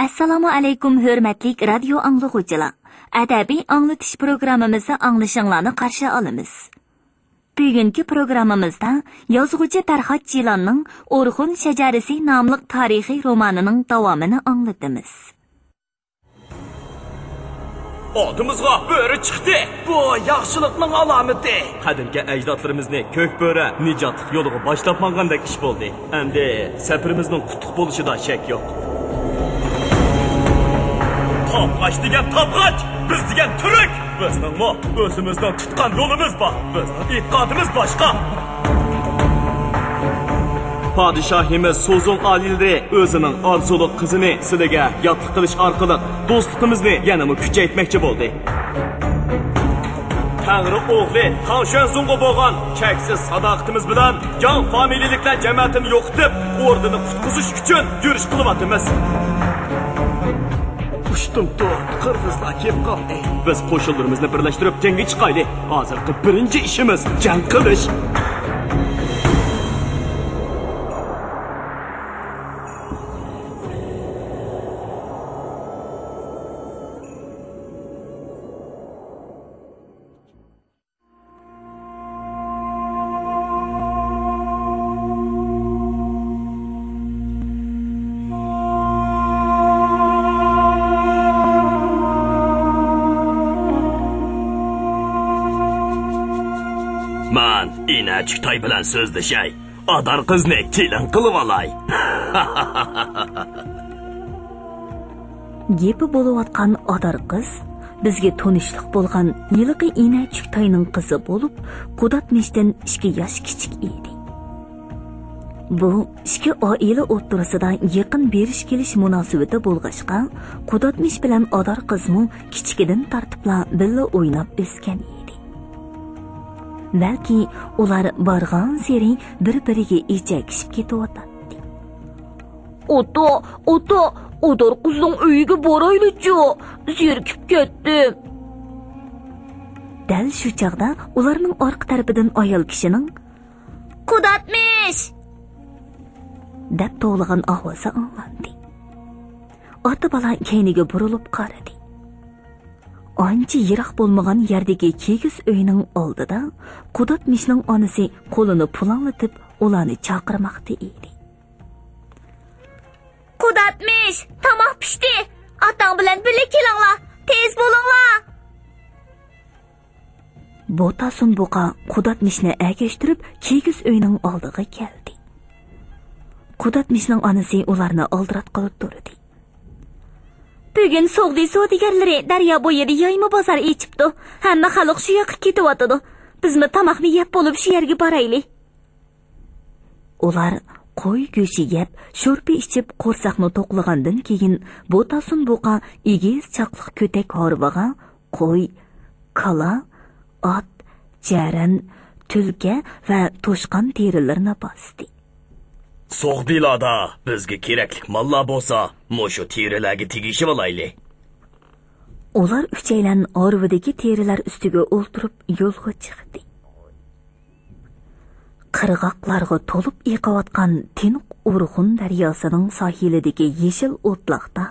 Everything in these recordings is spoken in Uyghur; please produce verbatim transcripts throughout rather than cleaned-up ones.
ئەسسالامۇ ئەلەيكۇم، ھۆرمەتلىك رادىيو ئاڭلىغۇچىلار! ئەدەبىي ئاڭلىتىش پروگراممىمىزدا ئاڭلىشىڭلارنى قارشى ئالىمىز. بۈگۈنكى پروگراممىمىزدا يازغۇچى پەرھات جىلاننىڭ ئورخۇن شەجەرىسى ناملىق تارىخىي رومانىنىڭ داۋامىنى ئاڭلىتىمىز. ئالدىمىزغا بۆرە چىقتى! بۇ ياخشىلىقنىڭ ئالامىتى! قەدىمكى ئەجدادلىرىمىزنى كۆك بۆرە نىجاتلىق يولىغا باشلاپ ماڭغاندەك ئىش بولدى. ئەمدى سەپىرىمىزنىڭ قۇتلۇق بولۇشىدا شەك يوق. تاپقاچ دېگەن تاپقاچ! بىز دېگەن تۈرك! بىزنىڭمۇ ئۆزىمىزنىڭ تۇتقان يولىمىز بار. بىزنىڭ ئېتىقادىمىز باشقا. پادىشاھىمىز سوزۇڭ ئالىيلىرى ئۆزىنىڭ ئارزۇلۇق قىزىنى سىلىگە ياتلىق قىلىش ئارقىلىق دوستلۇقىمىزنى يەنىمۇ كۈچەيتمەكچى بولدى. تەڭرى ئوغلى تاڭشۈەنزۇڭغا بولغان چەكسىز ساداقىتىمىز بىلەن جاڭ فامىلىلىكلەر جەمەتىنى يوقىتىپ، ئوردىنى قۇتقۇزۇش ئۈچۈن يۈرۈش قىلىۋاتىمىز. ئۇشتۇمتۇت قىرغىزلار كېلىپ قالدى. بىز قوشۇنلىرىمىزنى بىرلەشتۈرۈپ جەڭگە چىقايلى. ھازىرقى بىرىنچى ئىشىمىز جەڭ قىلىش. مەن ئىنەچۈكتاي بىلەن سۆزلىشەي. ئادار قىزنى كېلىن قىلىۋالاي. گېپى بولۇۋاتقان ئادار قىز بىزگە تونۇشلۇق بولغان ھېلىقى ئىنەچۈكتاينىڭ قىزى بولۇپ، قۇداتمىشتىن ئىككى ياش كىچىك ئىدى. بۇ ئىككى ئائىلە ئوتتۇرىسىدا يېقىن بېرىش-كېلىش مۇناسىۋىتى بولغاچقا، قۇداتمىش بىلەن ئادار قىزمۇ كىچىكىدىن تارتىپلا بىللە ئويناپ ئۆسكەن ئىدى. بەلكى ئۇلار بارغانسېرى بىر-بىرىگە ئېچەكىشىپ كېتىۋاتاتتى. ئاتا، ئاتا، ئادار قىزنىڭ ئۆيىگە بارايلىچۇ، زېرىكىپ كەتتىم. دەل شۇ چاغدا ئۇلارنىڭ ئارقا تەرىپىدىن ئايال كىشىنىڭ «قۇداتمىش!» دەپ توۋلىغان ئاۋازى ئاڭلاندى. ئاتا بالا كەينىگە بۇرۇلۇپ قارىدى. ئانچە يىراق بولمىغان يەردىكى كىگىز ئۆينىڭ ئالدىدا قۇداتمىشنىڭ ئانىسى قولىنى پۇلاڭلىتىپ ئۇلارنى چاقىرماقتا ئىدى. «قۇداتمىش، تاماق پىشتى! ئاتاڭ بىلەن بىللە كېلىڭلار! تېز بولۇڭلار!» بوتاسۇن بۇقا قۇداتمىشنى ئەگەشتۈرۈپ كىگىز ئۆينىڭ ئالدىغا كەلدى. قۇداتمىشنىڭ ئانىسى ئۇلارنى ئالدىراتقىلى تۇردى. «بۈگۈن سوغدى سودىگەرلىرى دەريا بويىدا يايما بازار ئېچىپتۇ. ھەممە خەلق شۇ ياققا كېتىۋاتىدۇ. بىزمۇ تاماقنى يەپ بولۇپ شۇ يەرگە بارايلى.» ئۇلار قوي گۆشى يەپ، شورپا ئىچىپ، قورساقنى توقلىغاندىن كېيىن، بوتاسۇن بۇقا ئېگىز چاقلىق كۆتەك ھارۋىغا قوي، كالا، ئات، جەرەن، تۈلكە ۋە توشقان تېرىلىرىنى باستى. سوغدىلاردا بىزگە كېرەكلىك ماللار بولسا، مۇشۇ تېرىلەرگە تېگىشىۋالايلى. ئۇلار ئۈچەيلەن ھارۋىدىكى تېرىلەر ئۈستىگە ئولتۇرۇپ يولغا چىقتى. قىرغاقلارغا تولۇپ ئېقىۋاتقان تىنىق ئورخۇن دەرياسىنىڭ ساھىلىدىكى يېشىل ئوتلاقتا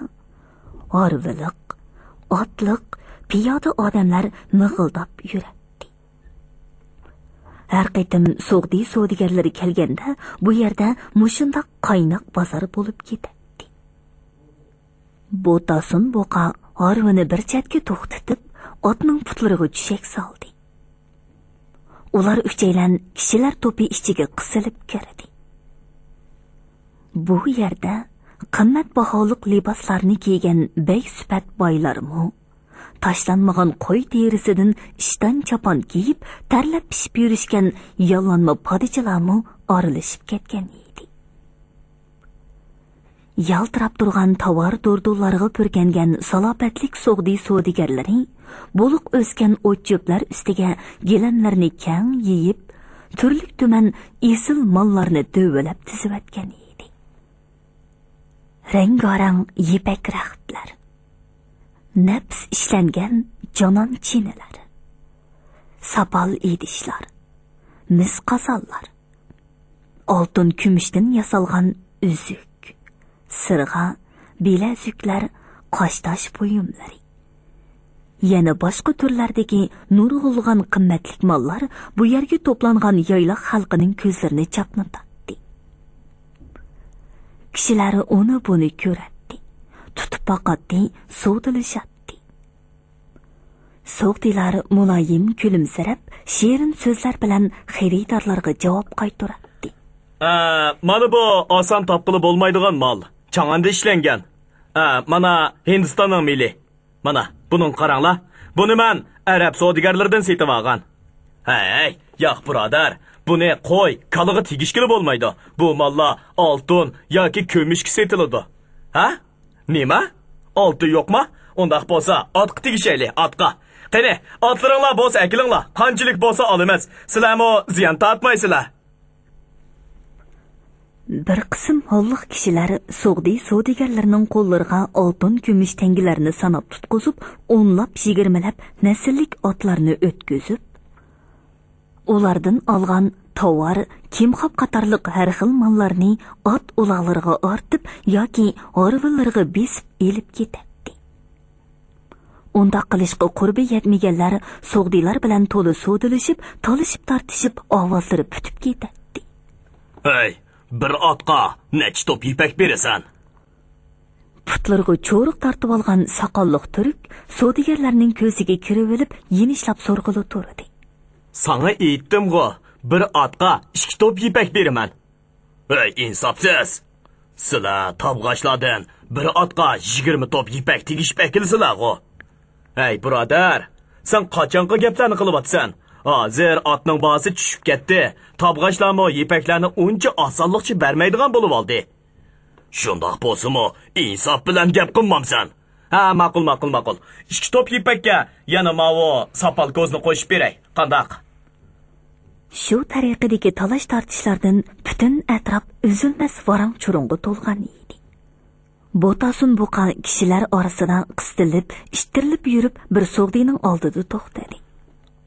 ھارۋىلىق، ئاتلىق، پىيادە ئادەملەر مىغىلداپ يۈرەتتى. ھەر قېتىم سوغدى سودىگەرلىرى كەلگەندە، بۇ يەردە مۇشۇنداق قايناق بازار بولۇپ كېتەتتى. بوتاسۇن بۇقا ھارۋىنى بىر چەتكە توختىتىپ، ئاتنىڭ پۇتلىرىغا چۈشەك سالدى. ئۇلار ئۈچەيلەن كىشىلەر توپى ئىچىگە قىسىلىپ كىردى. بۇ يەردە قىممەت باھالىق لىباسلارنى كىيگەن بەگ سۈپەت بايلارمۇ، تاشلانمىغان قوي تېرىسىدىن ئىشتان چاپان كىيىپ، تەرلەپ پىشىپ يۈرۈشكەن ياللانما پادىچىلارمۇ ئارىلىشىپ كەتكەن ئىدى. يالتىراپ تۇرغان تاۋار دۇردۇنلارغا پۈركەنگەن سالاپەتلىك سوغدى سودىگەرلىرى بولۇق ئۆسكەن ئوت-چۆپلەر ئۈستىگە گىلەملەرنى كەڭ يېيىپ، تۈرلۈك-تۈمەن ئېسىل ماللارنى دۆۋىلەپ تىزىۋەتكەن ئىدى. رەڭگارەڭ يىپەك رەختلەر، نەپىس ئىشلەنگەن جانان چىنىلەر، ساپال ئىدىشلار، مىس قازانلار، ئالتۇن كۈمۈشتىن ياسالغان ئۈزۈك، سىرغا، بىلەزۈكلەر، قاشتاش بۇيۇملىرى، يەنە باشقا تۈرلەردىكى نۇرغۇنلىغان قىممەتلىك ماللار بۇ يەرگە توپلانغان يايلاق خەلقىنىڭ كۆزلىرىنى چاقنىتاتتى. كىشىلەر ئۇنى بۇنى كۆرەتتى، تۇتۇپ باقاتتى، سودىلىشاتتى. سوغدىلار مۇلايىم كۈلۈمسىرەپ، شېرىن سۆزلەر بىلەن خېرىدارلارغا جاۋاب قايتۇراتتى. ئە، مانا بۇ ئاسان تاپقىلى بولمايدىغان مال. چاڭاندا ئىشلەنگەن. ئە، مانا ھىندىستاننىڭ مېلى. مانا، بۇنىڭغا قاراڭلار. بۇنى مەن ئەرەب سودىگەرلىرىدىن سېتىۋالغان. ھەي، ياق، بۇرادەر. بۇنى قوي، كالىغا تېگىشكىلى بولمايدۇ. بۇ ماللار ئالتۇن ياكى كۈمۈشكە سېتىلىدۇ. ھە؟ نېمە؟ ئالتۇن يوقما؟ ئۇنداق بولسا، ئاتقا تېگىشەيلى، ئاتقا. قېنى، ئاتلىرىڭلار بولسا ئەكېلىڭلار. قانچىلىك بولسا ئالىمىز. سىلەرمۇ زىيان تارتمايسىلەر. بىر قىسىم ھاللىق كىشىلەر سوغدى سودىگەرلىرىنىڭ قوللىرىغا ئالتۇن، كۈمۈش تەڭگىلەرنى ساناپ تۇتقۇزۇپ، ئونلاپ، يىگىرمىلەپ نەسىللىك ئاتلارنى ئۆتكۈزۈپ، ئۇلاردىن ئالغان تاۋار، كىمخاب قاتارلىق ھەر خىل ماللارنى ئات ئۇلاغلىرىغا ئارتىپ ياكى ھارۋىلىرىغا بېسىپ ئېلىپ كېتەتتى. ئۇنداق قىلىشقا قۇربى يەتمىگەنلەر سوغدىلار بىلەن تولا سودىلىشىپ، تالىشىپ-تارتىشىپ، ئاۋازلىرى پۈتۈپ كېتەتتى. ھەي، بىر ئاتقا نەچچە توپ يىپەك بېرىسەن؟ پۇتلىرىغا چورۇق تارتىۋالغان ساقاللىق تۈرك سودىگەرلەرنىڭ كۆزىگە كىرىۋېلىپ، يېنىشلاپ سورىغىلى تۇردى. ساڭا ئېيتتىمغۇ، بىر ئاتقا ئىككى توپ يىپەك بېرىمەن. ھەي، ئىنساپسىز! سىلەر تابغاچلاردىن بىر ئاتقا يىگىرمە توپ يىپەك تېگىشىپ ئەكېلىسىلەرغۇ؟ ھەي، بۇرادەر، سەن قاچانقى گەپلەرنى قىلىۋاتىسەن؟ ھازىر ئاتنىڭ باھاسى چۈشۈپ كەتتى. تابغاچلارمۇ يىپەكلەرنى ئۇنچە ئاسانلىقچە بەرمەيدىغان بولۇۋالدى. شۇنداق بولسىمۇ، ئىنساپ بىلەن گەپ قىلمامسەن؟ ھە، ماقۇل، ماقۇل، ماقۇل. ئىككى توپ يىپەككە يەنە ماۋۇ ساپال كوزنى قوشۇپ بېرەي. قانداق؟ شۇ تەرىقىدىكى تالاش-تارتىشلاردىن پۈتۈن ئەتراپ ئۈزۈلمەس ۋاراڭ-چۇرۇڭغا تولغان ئىدى. بوتاسۇن بۇقا كىشىلەر ئارىسىدا قىستىلىپ، ئىتتىرىلىپ يۈرۈپ، بىر سوغدىنىڭ ئالدىدا توختىدى.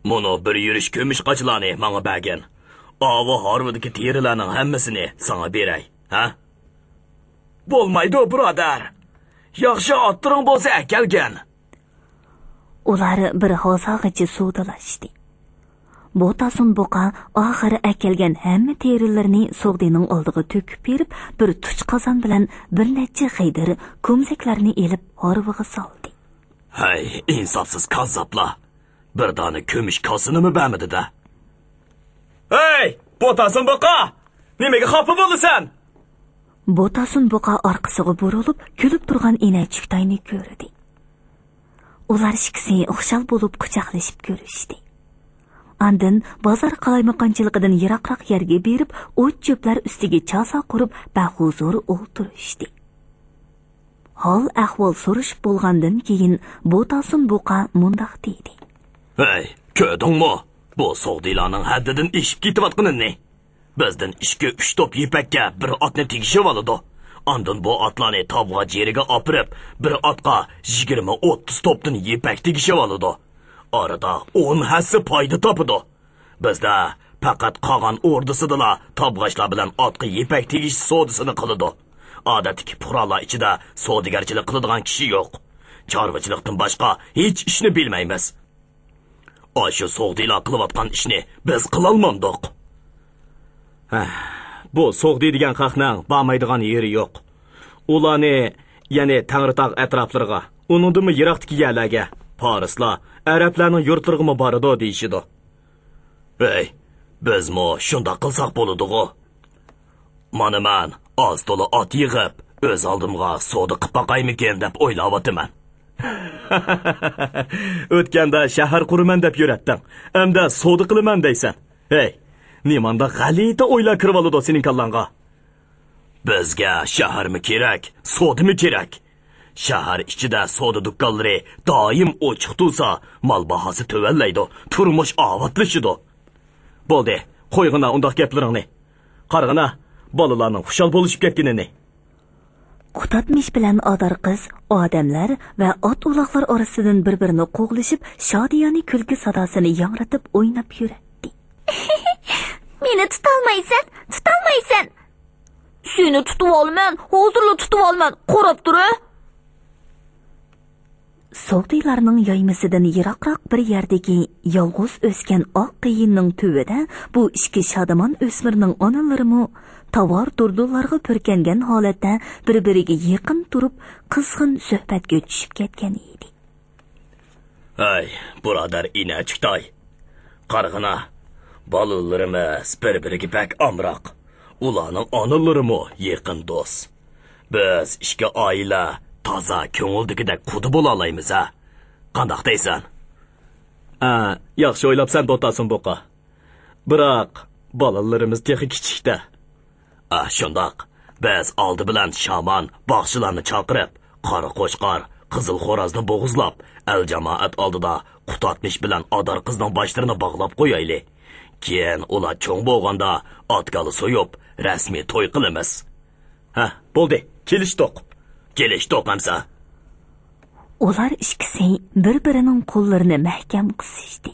مۇنۇ بىر يۈرۈش كۈمۈش قاچىلارنى ماڭا بەرگىن. ئاۋۇ ھارۋىدىكى تېرىلەرنىڭ ھەممىسىنى ساڭا بېرەي، ھە؟ بولمايدۇ، بۇرادەر. ياخشى ئاتلىرىڭ بولسا ئەكەلگىن. ئۇلار بىر ھازاغىچە سودىلاشتى. بوتاسۇن بۇقا ئاخىرى ئەكەلگەن ھەممە تېرىلىرىنى سوغدىنىڭ ئالدىغا تۆكۈپ بېرىپ، بىر تۇچ قازان بىلەن بىر نەچچە خېدىر كومزەكلەرنى ئېلىپ ھارۋىغا سالدى. ھەي، ئىنساپسىز كاززاپلار! بىر دانە كۈمۈش كاسىنىمۇ بەرمىدى-دە! ھەي، بوتاسۇن بۇقا! نېمىگە خاپا بولىسەن؟ بوتاسۇن بۇقا ئارقىسىغا بۇرۇلۇپ، كۈلۈپ تۇرغان ئىنە چۈكتاينى كۆردى. ئۇلار ئىككىسى خۇشال بولۇپ قۇچاقلىشىپ كۆرۈشتى. ئاندىن بازار قالايمىقانچىلىقىدىن يىراقراق يەرگە بېرىپ، ئوت-چۆپلەر ئۈستىگە چاسا قۇرۇپ، بەھۇزۇر ئولتۇرۇشتى. ھال-ئەھۋال سورىشىپ بولغاندىن كېيىن، بوتاسۇن بۇقا مۇنداق دېدى. ھەي، كۆردۈڭمۇ؟ بۇ سوغدىلارنىڭ ھەددىدىن ئېشىپ كېتىۋاتقىنىنى. بىزدىن ئىككى-ئۈچ توپ يىپەككە بىر ئاتنى تېگىشىۋالىدۇ. ئاندىن بۇ ئاتلارنى تابغاچ يېرىگە ئاپىرىپ، بىر ئاتقا يىگىرمە-ئوتتۇز توپتىن يىپەك تېگىشىۋالىدۇ. ئارىدا ئون ھەسسە پايدا تاپىدۇ. بىزدە پەقەت قاغان ئوردىسىدىلا تابغاچلار بىلەن ئاتقا يىپەك تېگىش سودىسىنى قىلىدۇ. ئادەتتىكى پۇقرالار ئىچىدە سودىگەرچىلىك قىلىدىغان كىشى يوق. چارۋىچىلىقتىن باشقا ھېچ ئىشنى بىلمەيمىز. ئاشۇ سوغدىلار قىلىۋاتقان ئىشنى بىز قىلالمامدۇق؟ ھە، بۇ سوغدى دېگەن خەقنىڭ بارمايدىغان يېرى يوق. ئۇلارنى، يەنى تەڭرىتاغ ئەتراپلىرىغا، ئۇنىڭدىنمۇ يىراقتىكى يەرلەرگە، پارسلار، ئەرەبلەرنىڭ يۇرتلىرىغىمۇ بارىدۇ دېيىشىدۇ. ھەي، بىزمۇ شۇنداق قىلساق بولىدىغۇ؟ مانا مەن ئاز-تولا ئات يىغىپ، ئۆز ئالدىمغا سودا قىپ باقايمىكىن دەپ ئويلاۋاتىمەن. ئۆتكەندە شەھەر قۇرىمەن دەپ يۈرەتتىڭ، ئەمدى سودا قىلىمەن دەيسەن. ھەي، نېمانداق غەلىتە ئويلار كىرىۋالىدۇ سېنىڭ كاللاڭغا؟ بىزگە شەھەرمۇ كېرەك، سودىمۇ كېرەك. شەھەر ئىچىدە سودا دۇكانلىرى دائىم ئوچۇق تۇرسا، مال باھاسى تۆۋەنلەيدۇ، تۇرمۇش ئاۋاتلىشىدۇ. بولدى، قويغىنا ئۇنداق گەپلىرىڭنى. قارىغىنا، بالىلارنىڭ خۇشال بولۇشۇپ كەتكىنىنى. قۇتادمىش بىلەن ئادار قىز ئادەملەر ۋە ئات-ئۇلاغلار ئارىسىدىن بىر-بىرىنى قوغلىشىپ، شادىيانە كۈلكە ساداسىنى ياڭرىتىپ ئويناپ يۈرەتتى. مېنى تۇتالمايسەن، تۇتالمايسەن! سېنى تۇتۇۋالىمەن، ھازىرلا تۇتۇۋالىمەن، قاراپ تۇر ھە! سوغدىلارنىڭ يايمىسىدىن يىراقراق بىر يەردىكى يالغۇز ئۆسكەن ئاق قېيىننىڭ تۈۋىدە بۇ ئىككى شادىمان ئۆسمۈرنىڭ ئانىلىرىمۇ تاۋار دۇردۇنلارغا پۈركەنگەن ھالەتتە بىر-بىرىگە يېقىن تۇرۇپ، قىزغىن سۆھبەتكە چۈشۈپ كەتكەن ئىدى. ھەي، بۇرادەر ئىنەچۈكتاي، قارىغىنا، بالىلىرىمىز بىر-بىرىگە بەك ئامراق، ئۇلارنىڭ ئانىلىرىمۇ يېقىن دوست. بىز ئىككى ئائىلە تازا كۆڭۈلدىكىدەك قۇدا بولالايمىز ھە؟ قانداق دەيسەن؟ ھە، ياخشى ئويلاپسەن، بوتاسۇن بۇقا. بىراق، بالىلىرىمىز تېخى كىچىك-دە. ئا، شۇنداق. بىز ئالدى بىلەن شامان، باغچىلارنى چاقىرىپ، قارا قوچقار، قىزىل خورازنى بوغۇزلاپ، ئەل-جامائەت ئالدىدا قۇتاتمىش بىلەن ئادار قىزنىڭ باشلىرىنى باغلاپ قويايلى. كېيىن ئۇلار چوڭ بولغاندا ئات-كالا سويۇپ، رەسمىي توي قىلىمىز. ھە، بولدى، كېلىشتۇق. كېلىشتۇق ئەمسە. ئۇلار ئىككىسى بىر-بىرىنىڭ قوللىرىنى مەھكەم قىسىشتى.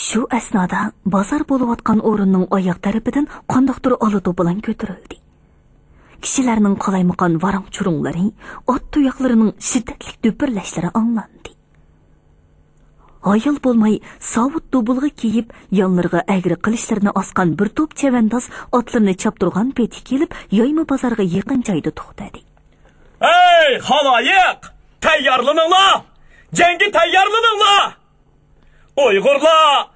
شۇ ئەسنادا بازار بولۇۋاتقان ئورۇننىڭ ئاياغ تەرىپىدىن قانداقتۇر ئالا-توپىلاڭ كۆتۈرۈلدى. كىشىلەرنىڭ قالايمىقان ۋاراڭ-چۇرۇڭلىرى، ئات تۇياقلىرىنىڭ شىددەتلىك دۈپۈرلەشلىرى ئاڭلاندى. ھايال بولماي ساۋۇت دۇبۇلغا كىيىپ، يانلىرىغا ئەگرى قىلىچلىرىنى ئاسقان بىر توپ چەۋەنداز ئاتلىرىنى چاپتۇرغان پېتى كېلىپ، يايما بازارغا يېقىن جايدا توختىدى. ھەي، خالايىق! تەييارلىنىڭلار! جەڭگە تەييارلىنىڭلار! ئۇيغۇرلار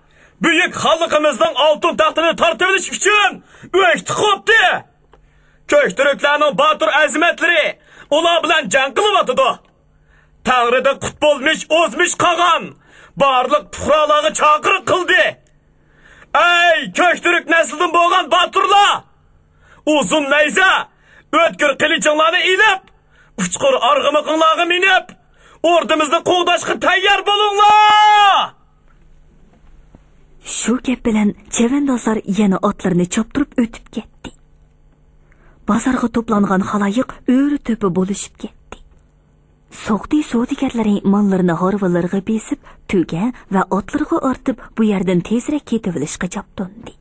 بۈيۈك خانلىقىمىزنىڭ ئالتۇن تەختىنى تارتىۋېلىش ئۈچۈن ئۆكتە قوپتى! كۆكتۈركلەرنىڭ باتۇر ئەزىمەتلىرى ئۇلار بىلەن جەڭ قىلىۋاتىدۇ. تەڭرىدىن قۇت بولمىش ئوزمىش قاغان بارلىق پۇقرالارغا چاقىرىق قىلدى. ئەي، كۆكتۈرك نەسلىدىن بولغان باتۇرلار! ئۇزۇن نەيزە، ئۆتكۈر قىلىچىڭلارنى ئېلىپ، ئۇچقۇر ئارغىمىقىڭلارغا مىنىپ، ئوردىمىزنى قوغداشقا تەييار بولۇڭلار! شۇ گەپ بىلەن چەۋەندازلار يەنە ئاتلىرىنى چاپتۇرۇپ ئۆتۈپ كەتتى. بازارغا توپلانغان خالايىق ئۆرە-تۆپە بولۇشۇپ كەتتى. سوغدى سودىگەرلىرى ماللىرىنى ھارۋىلىرىغا بېسىپ، تۆگە ۋە ئاتلىرىغا ئارتىپ، بۇ يەردىن تېزرەك كېتىۋېلىشقا جابدۇندى.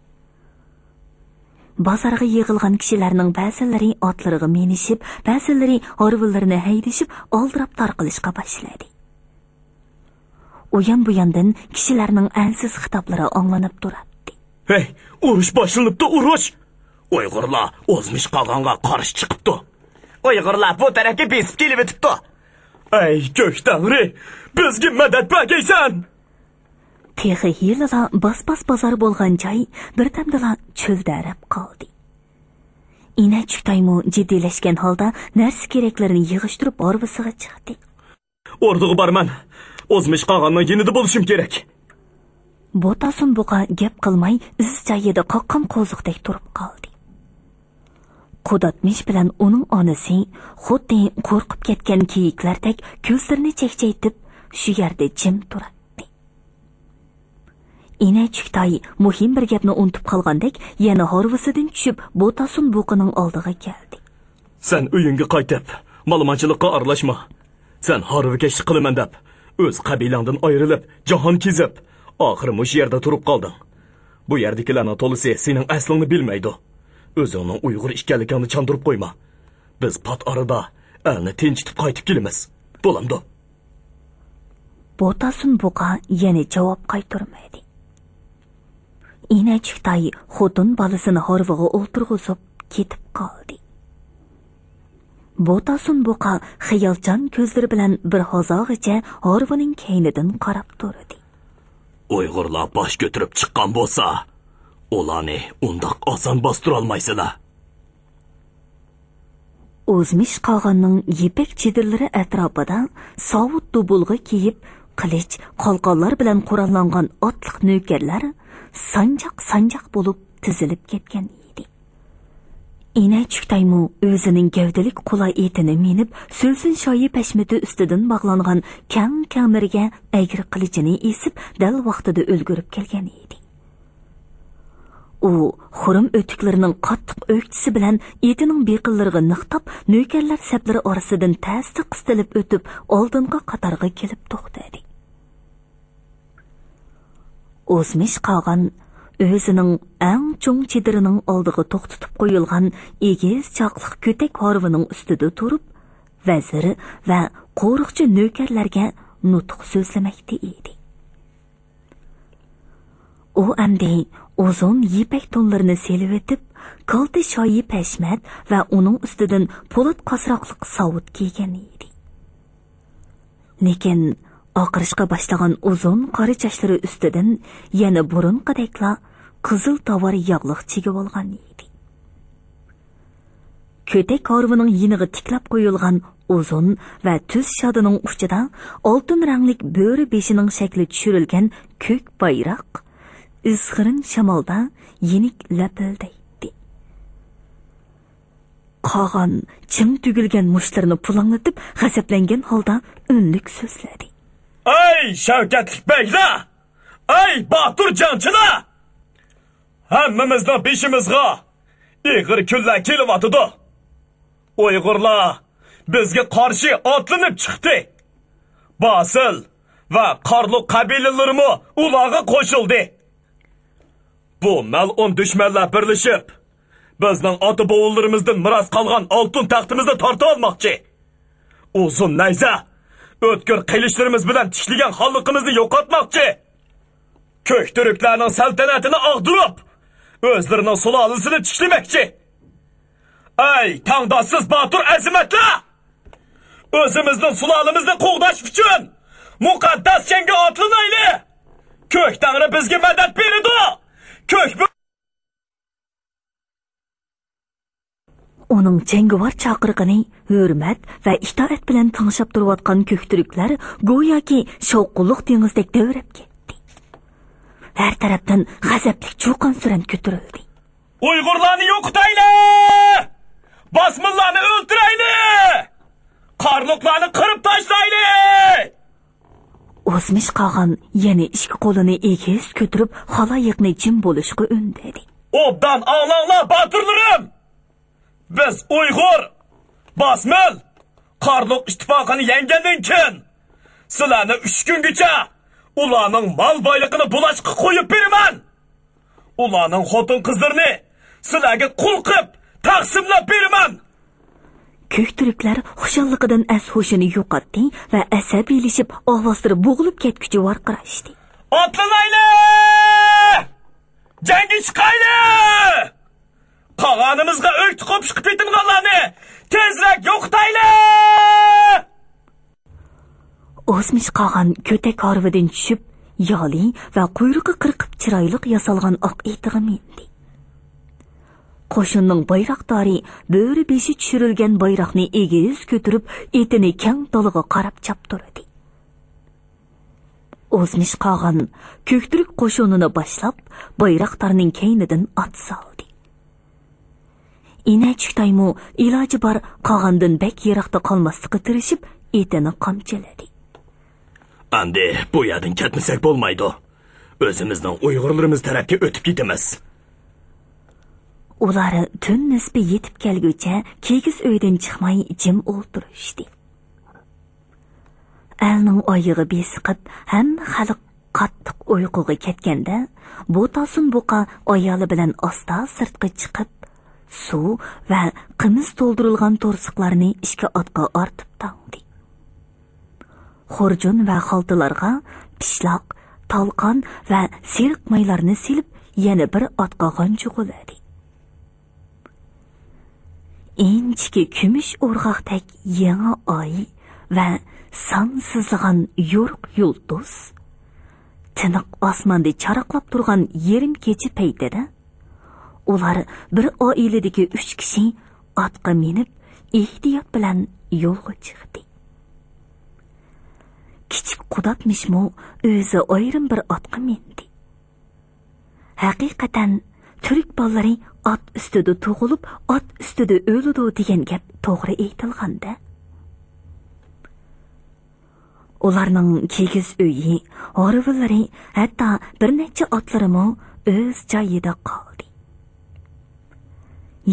بازارغا يىغىلغان كىشىلەرنىڭ بەزىلىرى ئاتلىرىغا مىنىشىپ، بەزىلىرى ھارۋىلىرىنى ھەيدىشىپ، ئالدىراپ تارقىلىشقا باشلىدى. ئۇيان-بۇياندىن كىشىلەرنىڭ ئەنسىز خىتابلىرى ئاڭلىنىپ تۇراتتى. ھەي، ئۇرۇش باشلىنىپتۇ، ئۇرۇش! ئۇيغۇرلار ئوزمىش قاغانغا قارشى چىقىپتۇ. ئۇيغۇرلار بۇ تەرەپكە بېسىپ كېلىۋېتىپتۇ. ئەي، كۆك تەڭرى، بىزگە مەدەت بەرگەيسەن! تېخى ھېلىلا باس-باس بازار بولغان جاي بىردەمدىلا چۆلدەرەپ قالدى. ئىنەچۈكتايمۇ جىددىيلەشكەن ھالدا نەرسە-كېرەكلىرىنى يىغىشتۇرۇپ ھارۋىسىغا چىقتى. ئوردىغا بارىمەن. ئوزمىش قاغاننىڭ يېنىدا بولۇشۇم كېرەك. بوتاسۇن بۇقا گەپ قىلماي ئۆز جايىدا قاققان قوزۇقتەك تۇرۇپ قالدى. قۇداتمىش بىلەن ئۇنىڭ ئانىسى خۇددى قورقۇپ كەتكەن كېيىكلەردەك كۆزلىرىنى چەكچەيتىپ، شۇ يەردە جىم تۇراتتى. ئىنەچۈكتاي مۇھىم بىر گەپنى ئۇنتۇپ قالغاندەك يەنە ھارۋىسىدىن چۈشۈپ، بوتاسۇن بۇقىنىڭ ئالدىغا كەلدى. سەن ئۆيۈڭگە قايتىپ، مالىمانچىلىققا ئارىلاشما. سەن ھارۋىكەشلىك قىلىمەن دەپ، ئۆز قەبىلەڭدىن ئايرىلىپ، جاھان كېزىپ، ئاخىرى مۇشۇ يەردە تۇرۇپ قالدىڭ. بۇ يەردىكىلەرنىڭ تولىسى سېنىڭ ئەسلىڭنى بىلمەيدۇ. ئۆزۈڭنىڭ ئۇيغۇر ئىكەنلىكىڭنى چاندۇرۇپ قويما. بىز پات ئارىدا ئەلنى تىنچىتىپ قايتىپ كېلىمىز. بولامدۇ؟ بوتاسۇن بۇقا يەنە جاۋاب قايتۇرمىدى. ئىنەچۈكتاي خوتۇن بالىسىنى ھارۋىغا ئولتۇرغۇزۇپ كېتىپ قالدى. بوتاسۇن بۇقا خىيالچان كۆزلىرى بىلەن بىر ھازاغىچە ھارۋىنىڭ كەينىدىن قاراپ تۇردى. ئۇيغۇرلار باش كۆتۈرۈپ چىققان بولسا، ئۇلارنى ئۇنداق ئاسان باستۇرالمايسىلەر. ئوزمىش قاغاننىڭ يىپەك چېدىرلىرى ئەتراپىدا ساۋۇت دۇبۇلغا كىيىپ، قىلىچ، قالقانلار بىلەن قوراللانغان ئاتلىق نۆكەرلەر سانجاق-سانجاق بولۇپ تىزىلىپ كەتكەن ئىدى. ئىنەچۈكتايمۇ ئۆزىنىڭ گەۋدىلىك قۇلا ئېتىنى مىنىپ، سۆسۈن شايى پەشمىتى ئۈستىدىن باغلانغان كەڭ كەڭمىرگە ئەگرى قىلىچىنى ئېسىپ، دەل ۋاقتىدا ئۈلگۈرۈپ كەلگەن ئىدى. ئۇ خۇرۇم ئۆتۈكلىرىنىڭ قاتتىق ئۆكچىسى بىلەن ئېتىنىڭ بېقىنلىرىغا نىقتاپ، نۆكەرلەر سەپلىرى ئارىسىدىن تەستە قىستىلىپ ئۆتۈپ، ئالدىنقى قاتارغا كېلىپ توختىدى. ئوزمىش قاغان ئۆزىنىڭ ئەڭ چوڭ چېدىرىنىڭ ئالدىغا توختىتىپ قويۇلغان ئېگىز چاقلىق كۆتەك ھارۋىنىڭ ئۈستىدە تۇرۇپ، ۋەزىر ۋە قورۇقچى نۆكەرلەرگە نۇتۇق سۆزلىمەكتە ئىدى. ئۇ ئەمدى ئۇزۇن يىپەك تونلىرىنى سېلىۋېتىپ، كالتە شايى پەشمەت ۋە ئۇنىڭ ئۈستىدىن پولات قاسراقلىق ساۋۇت كىيگەن ئىدى. لېكىن ئاقىرىشقا باشلىغان ئۇزۇن قارا چاچلىرى ئۈستىدىن يەنە بۇرۇنقىدەكلا قىزىل تاۋار ياغلىق چىگىۋالغان ئىدى. كۆتەك ھارۋىنىڭ يېنىغا تىكلەپ قويۇلغان ئۇزۇن ۋە تۈز شادىنىڭ ئۇچىدا ئالتۇن رەڭلىك بۆرە بېشىنىڭ شەكلى چۈشۈرۈلگەن كۆك بايراق ئىزغىرىن شامالدا يېنىك لەپىلدەيتتى. قاغان چىڭ تۈگۈلگەن مۇشتلىرىنى پۇلاڭلىتىپ، غەزەپلەنگەن ھالدا ئۈنلۈك سۆزلىدى. ئەي شەۋكەتلىك بەگلەر! ئەي باتۇر جەڭچىلەر! ھەممىمىزنىڭ بېشىمىزغا ئېغىر كۈنلەر كېلىۋاتىدۇ. ئۇيغۇرلار بىزگە قارشى ئاتلىنىپ چىقتى. باسىل ۋە قارلۇق قەبىلىلىرىمۇ ئۇلارغا قوشۇلدى. بۇ مەلئۇن دۈشمەنلەر بىرلىشىپ، بىزنىڭ ئاتا-بوۋىلىرىمىزدىن مىراس قالغان ئالتۇن تەختىمىزنى تارتىۋالماقچى. ئۇزۇن نەيزە، ئۆتكۈر قىلىچلىرىمىز بىلەن تىكلىگەن خانلىقىمىزنى يوقاتماقچى. كۆكتۈركلەرنىڭ سەلتەنىتىنى ئاغدۇرۇپ، ئۆزلىرىنىڭ سۇلالىسىنى تىكلىمەكچى. ئەي تەڭداشسىز باتۇر ئەزىمەتلەر! ئۆزىمىزنىڭ سۇلالىمىزنى قوغداش ئۈچۈن مۇقەددەس جەڭگە ئاتلىنايلى! كۆك تەڭرى بىزگە مەدەت بېرىدۇ! كۆك ئۇنىڭ جەڭگىۋار چاقىرىقىنى ھۆرمەت ۋە ئىتائەت بىلەن تىڭشاپ تۇرۇۋاتقان كۆكتۈركلەر گوياكى شاۋقۇنلۇق دېڭىزدەك دەۋرەپ كەتتى. ھەر تەرەپتىن غەزەپلىك چۇقان-سۈرەن كۆتۈرۈلدى. ئۇيغۇرلارنى يوقىتايلى! باسمىللارنى ئۆلتۈرەيلى! قارلۇقلارنى قىرىپ تاشلايلى! ئوزمىش قاغان يەنە ئىككى قولىنى ئېگىز كۆتۈرۈپ، خالايىقنى جىم بولۇشقا ئۈندىدى. ئوبدان ئاڭلاڭلار، باتۇرلىرىم! بىز ئۇيغۇر، باسمىل، قارلۇق ئىتتىپاقىنى يەڭگەندىن كېيىن، سىلەرنى ئۈچ كۈنگىچە ئۇلارنىڭ مال بايلىقىنى بۇلاشقا قويۇپ بېرىمەن. ئۇلارنىڭ خوتۇن-قىزلىرىنى سىلەرگە قۇل قىلىپ تەقسىملەپ بېرىمەن. كۆكتۈركلەر خۇشاللىقىدىن ئەس-ھوشىنى يوقاتتى ۋە ئەسەبىيلىشىپ، ئاۋازلىرى بوغۇلۇپ كەتكۈچە ۋارقىراشتى. ئاتلىنايلى! جەڭگە چىقايلى! قاغانىمىزغا ئۆكتە-قوپۇشقا پېتىنغانلارنى تېزرەك يوقىتايلى! ئوزمىش قاغان كۆتەك ھارۋىدىن چۈشۈپ، يالى ۋە قۇيرۇقى قىرقىپ چىرايلىق ياسالغان ئاق ئېتىغا مىندى. قوشۇننىڭ بايراقدارى بۆرە بېشى چۈشۈرۈلگەن بايراقنى ئېگىز كۆتۈرۈپ، ئېتىنى كەڭ دالىغا قاراپ چاپتۇردى. ئوزمىش قاغان كۆكتۈرك قوشۇنىنى باشلاپ، بايراقدارنىڭ كەينىدىن ئات سالدى. ئىنەچۈكتايمۇ ئىلاجى بار قاغاندىن بەك يىراقتا قالماسلىققا تىرىشىپ، ئېتىنى قامچىلىدى. ئەمدى بۇ يەردىن كەتمىسەك بولمايدۇ. ئۆزىمىزنىڭ ئۇيغۇرلىرىمىز تەرەپكە ئۆتۈپ كېتىمىز. ئۇلار تۈن نىسپى يېتىپ كەلگۈچە كىگىز ئۆيدىن چىقماي جىم ئولتۇرۇشتى. ئەلنىڭ ئايىغى بېسىقىپ، ھەممە خەلق قاتتىق ئۇيقۇغا كەتكەندە، بوتاسۇن بۇقا ئايالى بىلەن ئاستا سىرتقا چىقىپ، سۇ ۋە قىمىز تولدۇرۇلغان تورسۇقلارنى ئىككى ئاتقا ئارتىپ تاڭدى. خۇرجۇن ۋە خالتىلارغا پىشلاق، تالقان ۋە سېرىق مايلارنى سېلىپ، يەنە بىر ئاتقا غانجۇغۇلىدى. ئىنچىكە كۈمۈش ئورغاقتەك يېڭى ئاي ۋە سانسىزلىغان يورۇق يۇلتۇز، تىنىق ئاسماندا چاراقلاپ تۇرغان يېرىم كېچە پەيتىدە، ئۇلار بىر ئائىلىدىكى ئۈچ كىشى ئاتقا مىنىپ، ئېھتىيات بىلەن يولغا چىقتى. كىچىك قۇداتمىشمۇ ئۆزى ئايرىم بىر ئاتقا مىندى. ھەقىقەتەن، تۈرك بالىلىرى ئات ئۈستىدە تۇغۇلۇپ، ئات ئۈستىدە ئۆلىدۇ دېگەن گەپ توغرا ئېيتىلغاندا. ئۇلارنىڭ كىگىز ئۆيى، ھارۋىلىرى، ھەتتا بىر نەچچە ئاتلىرىمۇ ئۆز جايىدا قالدى.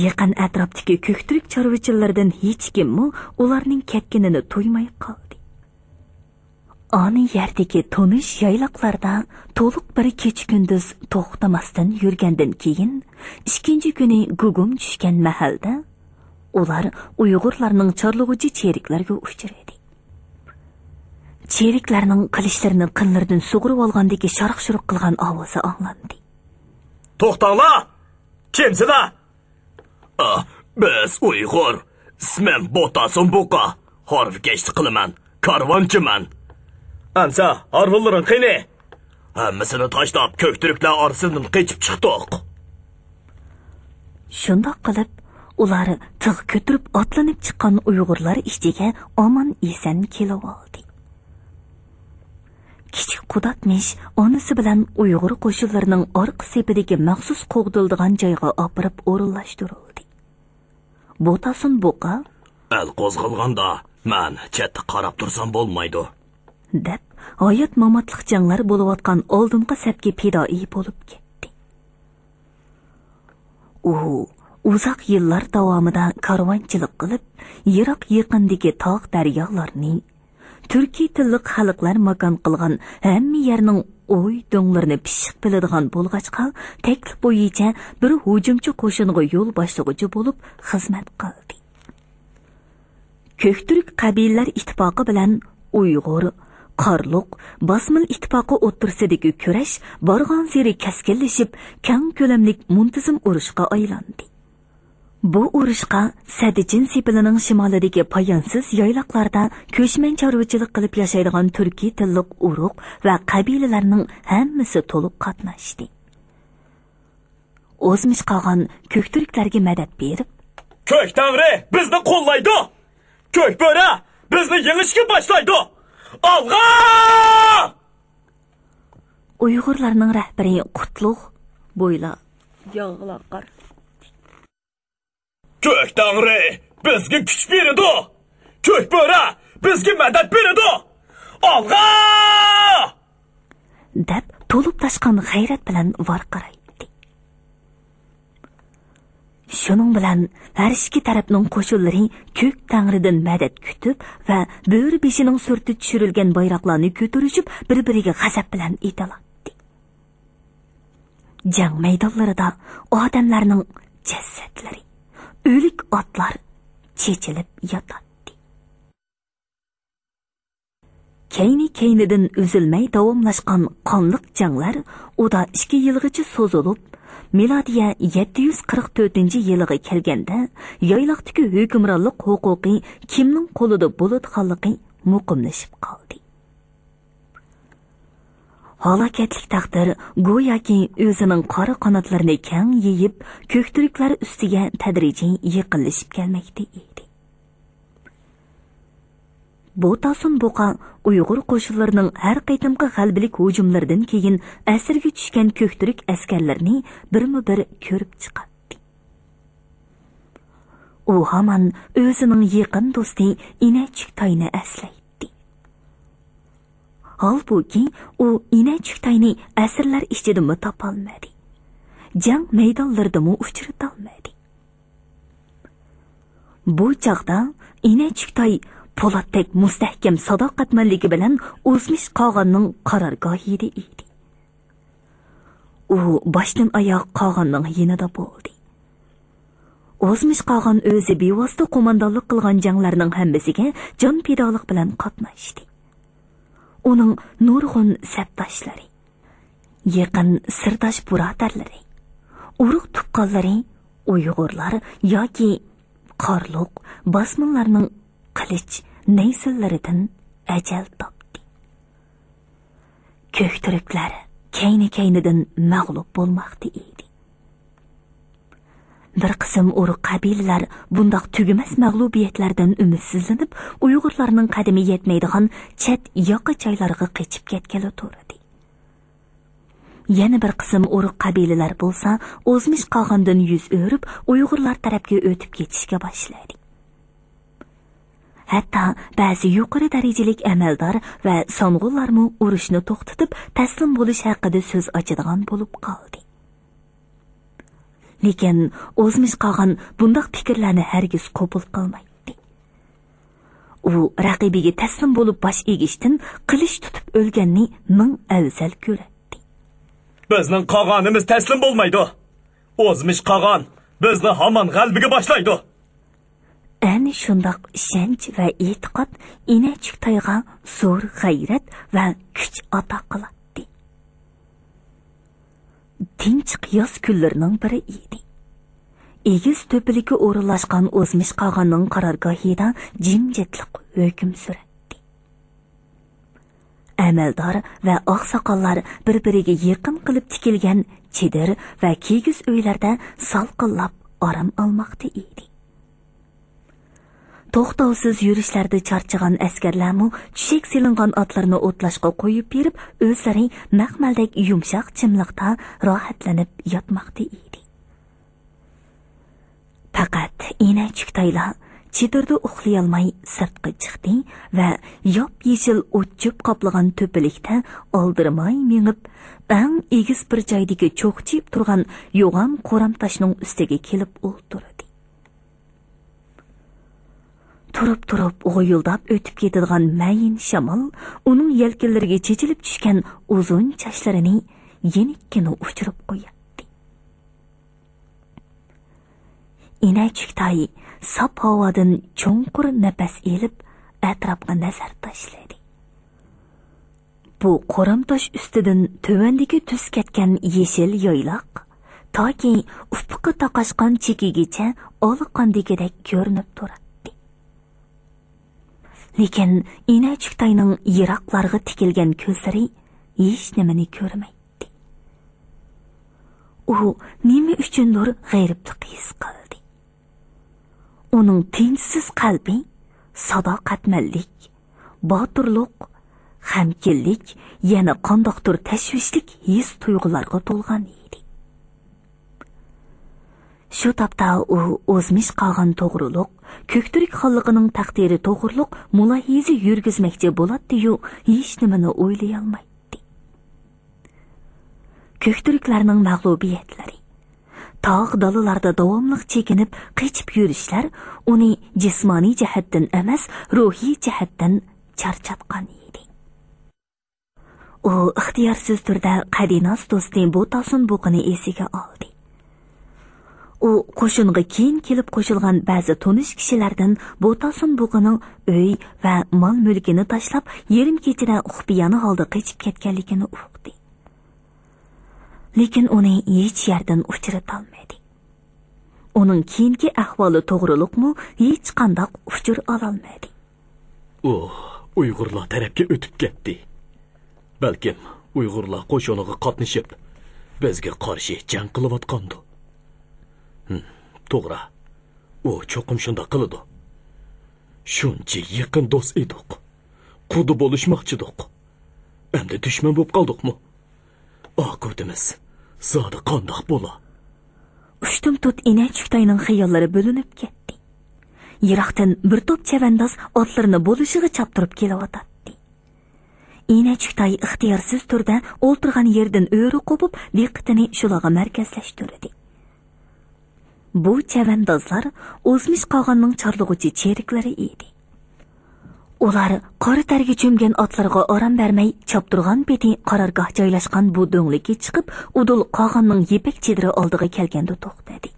يېقىن ئەتراپتىكى كۆكتۈرك چارۋىچىلىرىدىن ھېچكىممۇ ئۇلارنىڭ كەتكىنىنى تۇيماي قالدى. ئانى يەردىكى تونۇش يايلاقلاردا تولۇق بىر كېچە-كۈندۈز توختىماستىن يۈرگەندىن كېيىن، ئىككىنچى كۈنى گۇگۇم چۈشكەن مەھەلدە، ئۇلار ئۇيغۇرلارنىڭ چارلىغۇچى چېرىكلىرىگە ئۇچرىدى. چېرىكلەرنىڭ قىلىچلىرىنى قىنلىرىدىن سۇغۇرۇۋالغاندىكى شاراق-شۇرۇق قىلغان ئاۋازى ئاڭلاندى. توختاڭلار! كىمسىلەر؟ ئا، بىز ئۇيغۇر. ئىسمىم بوتاسۇن بۇقا. ھارۋىكەشلىك قىلىمەن. كارۋانچىمەن. ئەمسە ھارۋىلىرىڭ قېنى؟ ھەممىسىنى تاشلاپ، كۆكتۈركلەر ئارىسىدىن قېچىپ چىقتۇق. شۇنداق قىلىپ، ئۇلار تىغ كۆتۈرۈپ ئاتلىنىپ چىققان ئۇيغۇرلار ئىچىگە ئامان-ئېسەن كېلىۋالدى. كىچىك قۇداتمىش ئانىسى بىلەن ئۇيغۇر قوشۇنلىرىنىڭ ئارقا سېپىدىكى مەخسۇس قوغدىلىدىغان جايغا ئاپىرىپ ئورۇنلاشتۇرۇلدى. بوتاسۇن بۇقا، ئەل قوزغالغاندا مەن چەتتە قاراپ تۇرسام بولمايدۇ، دەپ، ھايات-ماماتلىق جەڭلەر بولۇۋاتقان ئالدىنقى سەپكە پىدائىي بولۇپ كەتتى. ئۇ ئۇزاق يىللار داۋامىدا كارۋانچىلىق قىلىپ، يىراق-يېقىندىكى تاغ-دەريالارنى، تۈركىي تىللىق خەلقلەر ماكان قىلغان ھەممە يەرنىڭ ئوي-دۆڭلىرىنى پىششىق بىلىدىغان بولغاچقا، تەكلىپ بويىچە بىر ھۇجۇمچى قوشۇنغا يول باشلىغۇچى بولۇپ خىزمەت قىلدى. كۆكتۈرك قەبىلىلەر ئىتتىپاقى بىلەن ئۇيغۇر، قارلۇق، باسمىل ئىتتىپاقى ئوتتۇرىسىدىكى كۈرەش بارغانسېرى كەسكىنلىشىپ، كەڭ كۆلەملىك مۇنتىزىم ئۇرۇشقا ئايلاندى. بۇ ئۇرۇشقا سەددىچىن سېپىلىنىڭ شىمالىدىكى پايانسىز يايلاقلاردا كۆچمەن چارۋىچىلىق قىلىپ ياشايدىغان تۈركىي تىللىق ئۇرۇق ۋە قەبىلىلەرنىڭ ھەممىسى تولۇق قاتناشتى. ئوزمىش قاغان كۆكتۈركلەرگە مەدەت بېرىپ، كۆك تەڭرى بىزنى قوللايدۇ! كۆك بۆرە بىزنى يېڭىشكە باشلايدۇ! ئالغا! ئۇيغۇرلارنىڭ رەھبىرى قۇتلۇق بويلا ياغلاقار. كۆك تەڭرى بىزگە كۈچ بېرىدۇ! كۆك بۆرە بىزگە مەدەت بېرىدۇ! ئالغا! دەپ، تولۇپ تاشقان غەيرەت بىلەن ۋارقىرايتتى. شۇنىڭ بىلەن ھەر ئىككى تەرەپنىڭ قوشۇنلىرى كۆك تەڭرىدىن مەدەت كۈتۈپ ۋە بۆرە بېشىنىڭ سۈرىتى چۈشۈرۈلگەن بايراقلارنى كۆتۈرۈشۈپ، بىر-بىرىگە غەزەپ بىلەن ئېتىلاتتى. جەڭ مەيدانلىرىدا ئادەملەرنىڭ جەسەتلىرى، ئۆلۈك ئاتلار چېچىلىپ ياتاتتى. كەينى-كەينىدىن ئۈزۈلمەي داۋاملاشقان قانلىق جەڭلەر ئۇدا ئىككى يىلغىچە سوزۇلۇپ، مىلادىيە يەتتە يۈز قىرىق تۆتىنچى يىلىغا كەلگەندە، يايلاقتىكى ھۆكۈمرانلىق ھوقۇقى كىمنىڭ قولىدا بولىدىغانلىقى مۇقىملىشىپ قالدى. ھالاكەتلىك تەقدىر گوياكى ئۆزىنىڭ قارا قاناتلىرىنى كەڭ يېيىپ، كۆكتۈركلەر ئۈستىگە تەدرىجىي يېقىنلىشىپ كەلمەكتە ئىدى. بوتاسۇن بۇقا ئۇيغۇر قوشۇنلىرىنىڭ ھەر قېتىمقى غەلىبىلىك ھۇجۇملىرىدىن كېيىن ئەسىرگە چۈشكەن كۆكتۈرك ئەسكەرلىرىنى بىرمۇ بىر كۆرۈپ چىقاتتى. ئۇ ھامان ئۆزىنىڭ يېقىن دوستى ئىنەچۈكتاينى ئەسلەيتتى. ھالبۇكى، ئۇ ئىنەچۈكتاينى ئەسىرلەر ئىچىدىمۇ تاپالمىدى. جەڭ مەيدانلىرىدىمۇ ئۇچرىتالمىدى. بۇ چاغدا ئىنەچۈكتاي پولاتتەك مۇستەھكەم ساداقەتمەنلىكى بىلەن ئوزمىش قاغاننىڭ قارارگاھىدا ئىدى. ئۇ باشتىن ئاياغ قاغاننىڭ يېنىدا بولدى. ئوزمىش قاغان ئۆزى بىۋاسىتە قوماندانلىق قىلغان جەڭلەرنىڭ ھەممىسىگە جان پىدالىق بىلەن قاتناشتى. ئۇنىڭ نۇرغۇن سەپداشلىرى، يېقىن سىرداش بۇرادەرلىرى، ئۇرۇق تۇغقانلىرى ئۇيغۇرلار ياكى قارلۇق باسمىلارنىڭ قىلىچ نەيزىلىرىدىن ئەجەل تاپتى. كۆكتۈركلەر كەينى-كەينىدىن مەغلۇپ بولماقتا ئىدى. بىر قىسىم ئۇرۇق قەبىلىلەر بۇنداق تۈگىمەس مەغلۇبىيەتلەردىن ئۈمىدسىزلىنىپ، ئۇيغۇرلارنىڭ قەدىمى يەتمەيدىغان چەت ياقا جايلارغا قېچىپ كەتكىلى تۇردى. يەنە بىر قىسىم ئۇرۇق قەبىلىلەر بولسا ئوزمىش قاغاندىن يۈز ئۆرۈپ، ئۇيغۇرلار تەرەپكە ئۆتۈپ كېتىشكە باشلىدى. ھەتتا بەزى يۇقىرى دەرىجىلىك ئەمەلدار ۋە سانغۇنلارمۇ ئۇرۇشنى توختىتىپ، تەسلىم بولۇش ھەققىدە سۆز ئاچىدىغان بولۇپ قالدى. لېكىن ئوزمىش قاغان بۇنداق پىكىرلەرنى ھەرگىز قوبۇل قىلمايتتى. ئۇ رەقىبىگە تەسلىم بولۇپ باش ئېگىشتىن قىلىچ تۇتۇپ ئۆلگەننى مىڭ ئەۋزەل كۆرەتتى. بىزنىڭ قاغانىمىز تەسلىم بولمايدۇ. ئوزمىش قاغان بىزنى ھامان غەلىبىگە باشلايدۇ. ئەنە شۇنداق ئىشەنچ ۋە ئېتىقاد ئىنەچۈكتايغا زور غەيرەت ۋە كۈچ ئاتا قىلاتتى. تىنچلىق ياز كۈنلىرىنىڭ بىرى ئىدى. ئېگىز تۆپىلىككە ئورۇنلاشقان ئوزمىش قاغاننىڭ قارارگاھىدا جىمجىتلىق ھۆكۈم سۈرەتتى. ئەمەلدار ۋە ئاقساقاللار بىر-بىرىگە يېقىن قىلىپ تىكىلگەن چېدىر ۋە كىگىز ئۆيلەردە سالقىنلاپ ئارام ئالماقتا ئىدى. توختاۋسىز يۈرۈشلەردە چارچىغان ئەسكەرلەرمۇ چۈشەك سېلىنغان ئاتلىرىنى ئوتلاشقا قويۇپ بېرىپ، ئۆزلىرى مەخمەلدەك يۇمشاق چىملىقتا راھەتلىنىپ ياتماقتا ئىدى. پەقەت ئىنەچۈكتايلا چېدىردا ئۇخلىيالماي سىرتقا چىقتى ۋە ياپيېشىل ئوت-چۆپ قاپلىغان تۆپىلىكتە ئالدىرىماي مېڭىپ، ئەڭ ئېگىز بىر جايدىكى چوقچىيىپ تۇرغان يوغان قورام تاشنىڭ ئۈستىگە كېلىپ ئولتۇردى. تۇرۇپ-تۇرۇپ غۇيۇلداپ ئۆتۈپ كېتىدىغان مەيىن شامال ئۇنىڭ يەلكىنلىرىگە چېچىلىپ چۈشكەن ئۇزۇن چاچلىرىنى يېنىككىنە ئۇچۇرۇپ قوياتتى. ئىنەچۈكتاي ساپ ھاۋادىن چوڭقۇر نەپەس ئېلىپ، ئەتراپقا نەزەر تاشلىدى. بۇ قورام تاش ئۈستىدىن تۆۋەندىكى تۈز كەتكەن يېشىل يايلاق تاكى ئۇپۇققا تاقاشقان چېكىگىچە ئالىقاندىكىدەك كۆرۈنۈپ تۇراتتى. لېكىن ئىنەچۈكتاينىڭ يىراقلارغا تىكىلگەن كۆزلىرى ھېچنېمىنى كۆرمەيتتى. ئۇ نېمە ئۈچۈندۇر غېرىبلىق ھېس قىلدى. ئۇنىڭ تىنچسىز قەلبى ساداقەتمەنلىك، باتۇرلۇق، غەمكىنلىك، يەنە قانداقتۇر تەشۋىشلىك ھېس-تۇيغۇلارغا تولغان ئىدى. شۇ تاپتا ئۇ ئوزمىش قاغان توغرۇلۇق، كۆكتۈرك خانلىقىنىڭ تەقدىرى توغرۇلۇق مۇلاھىزە يۈرگۈزمەكچى بولاتتى-يۇ، ھېچنېمىنى ئويلىيالمايتتى. كۆكتۈركلەرنىڭ مەغلۇبىيەتلىرى، تاغ دالىلاردا داۋاملىق چېكىنىپ قېچىپ يۈرۈشلەر ئۇنى جىسمانىي جەھەتتىن ئەمەس، روھىي جەھەتتىن چارچاتقان ئىدى. ئۇ ئىختىيارسىز تۈردە قەدىناس دوستى بوتاسون بۇقىنى ئېسىگە ئالدى. ئۇ قوشۇنغا كېيىن كېلىپ قوشۇلغان بەزى تونۇش كىشىلەردىن بوتاسون بۇقىنىڭ ئۆي ۋە مال-مۈلكىنى تاشلاپ، يېرىم كېچىدە خۇپىيانە ھالدا قېچىپ كەتكەنلىكىنى ئۇقتى. لېكىن ئۇنى ھېچ يەردىن ئۇچرىتالمىدى. ئۇنىڭ كېيىنكى ئەھۋالى توغرۇلۇقمۇ ھېچقانداق ئۇچۇر ئالالمىدى. ئۇ ئۇيغۇرلار تەرەپكە ئۆتۈپ كەتتى. بەلكىم ئۇيغۇرلار قوشۇنىغا قاتنىشىپ، بىزگە قارشى جەڭ قىلىۋاتقاندۇ. ھىم، توغرا. ئۇ چوقۇم شۇنداق قىلىدۇ. شۇنچە يېقىن دوست ئىدۇق. قۇدا بولۇشماقچىدۇق. ئەمدى دۈشمەن بولۇپ قالدۇقمۇ؟ ئاقىۋىتىمىز زادى قانداق بولا؟ ئۇشتۇمتۇت ئىنەچۈكتاينىڭ خىياللىرى بۆلۈنۈپ كەتتى. يىراقتىن بىر توپ چەۋەنداز ئاتلىرىنى بولۇشىغا چاپتۇرۇپ كېلىۋاتاتتى. ئىنەچۈكتاي ئىختىيارسىز تۈردە ئولتۇرغان يېرىدىن ئۆرە قوپۇپ، دىققىتىنى شۇلارغا مەركەزلەشتۈردى. بۇ چەۋەندازلار ئوزمىش قاغاننىڭ چارلىغۇچى چېرىكلىرى ئىدى. ئۇلار قارا تەرگە چۆمگەن ئاتلىرىغا ئارام بەرمەي، چاپتۇرغان پېتى قارارگاھ جايلاشقان بۇ دۆڭلۈككە چىقىپ، ئۇدۇل قاغاننىڭ يىپەك چېدىرى ئالدىغا كەلگەندە توختىدى.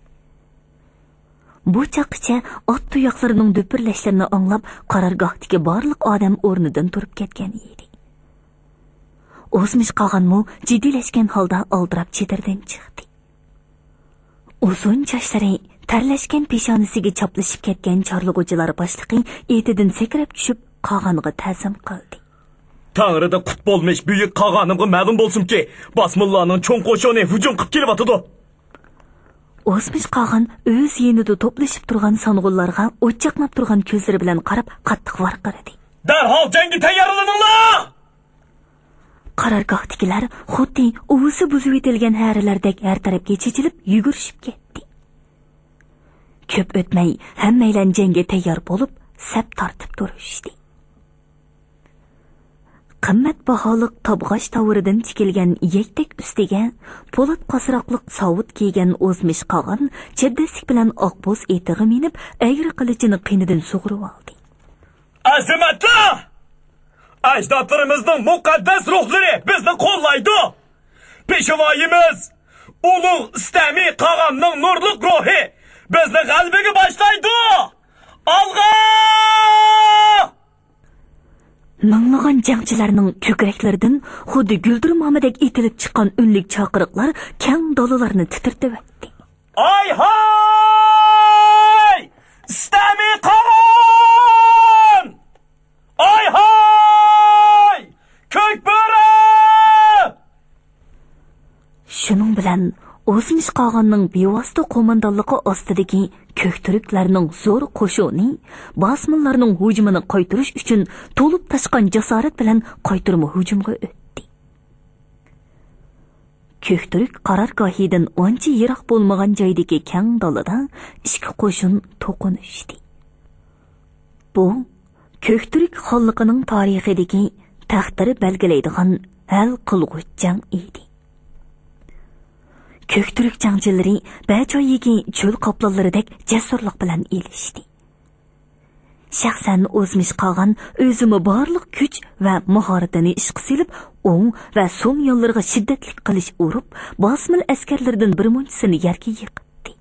بۇ چاغقىچە ئات تۇياقلىرىنىڭ دۈپۈرلەشلىرىنى ئاڭلاپ، قارارگاھتىكى بارلىق ئادەم ئورنىدىن تۇرۇپ كەتكەن ئىدى. ئوزمىش قاغانمۇ جىددىيلەشكەن ھالدا ئالدىراپ چېدىردىن چىقتى. ئۇزۇن چاچلىرى تەرلەشكەن پېشانىسىگە چاپلىشىپ كەتكەن چارلىغۇچىلار باشلىقى ئېتىدىن سەكرەپ چۈشۈپ، قاغانغا تەزىم قىلدى. تەڭرىدە قۇت بولمىش بۈيۈك قاغانىمغا مەلۇم بولسۇنكى، باسمىلىلارنىڭ چوڭ قوشۇنى ھۇجۇم قىلىپ كېلىۋاتىدۇ. ئوزمىش قاغان ئۆز يېنىدا توپلىشىپ تۇرغان سانغۇنلارغا ئوت چاقناپ تۇرغان كۆزلىرى بىلەن قاراپ قاتتىق ۋارقىرىدى. دەرھال جەڭگە تەييارلىنىڭلار! قارارگاھتىكىلەر خۇددى ئۇۋىسى بۇزۇۋېتىلگەن ھەرىلەردەك ھەر تەرەپكە چېچىلىپ يۈگۈرۈشۈپ كەتتى. كۆپ ئۆتمەي ھەممەيلەن جەڭگە تەييار بولۇپ، سەپ تارتىپ تۇرۇشتى. قىممەت باھالىق تابغاچ تاۋىرىدىن تىكىلگەن يەكتەك ئۈستىگە پولات قاسراقلىق ساۋۇت كىيگەن ئوزمىش قاغان چەبدەسلىك بىلەن ئاق بوز ئېتىغا مىنىپ، ئەگرى قىلىچىنى قېنىدىن سۇغۇرۇۋالدى. ئەزىمەتلەر! ئەجدادلىرىمىزنىڭ مۇقەددەس روھلىرى بىزنى قوللايدۇ. پېشۋايىمىز ئۇلۇغ ئىستەمى قاغاننىڭ نۇرلۇق روھى بىزنى غەلىبىگە باشلايدۇ. ئالغا! مىڭلىغان جەڭچىلەرنىڭ كۆكرەكلىرىدىن خۇددى گۈلدۈرمامىدەك ئېتىلىپ چىققان ئۈنلۈك چاقىرىقلار كەڭ دالىلارنى تىترىتىۋەتتى. ئاي ھاي! ئىستەمى قاغان! ئاي ھاي! كۆك بۆرە! شۇنىڭ بىلەن ئوزمىش قاغاننىڭ بىۋاسىتە قوماندانلىقى ئاستىدىكى كۆكتۈركلەرنىڭ زور قوشۇنى باسمىللارنىڭ ھۇجۇمىنى قايتۇرۇش ئۈچۈن تولۇپ تاشقان جاسارەت بىلەن قايتۇرما ھۇجۇمغا ئۆتتى. كۆكتۈرك قارارگاھىدىن ئانچە يىراق بولمىغان جايدىكى كەڭ دالىدا ئىككى قوشۇن توقۇنۇشتى. بۇ كۆكتۈرك خانلىقىنىڭ تارىخىدىكى تەقدىر بەلگىلەيدىغان ھەل قىلغۇچ جەڭ ئىدى. كۆكتۈرك جەڭچىلىرى بەچايىگى چۆل قاپلانلىرىدەك جەسۇرلۇق بىلەن ئېلىشتى. شەخسەن ئوزمىش قاغان ئۆزىمۇ بارلىق كۈچ ۋە ماھارىتىنى ئىشقا سېلىپ، ئوڭ ۋە سول يانلىرىغا شىددەتلىك قىلىچ ئۇرۇپ، باسمىل ئەسكەرلىرىدىن بىر مۇنچىسىنى يەرگە يىقىتتى.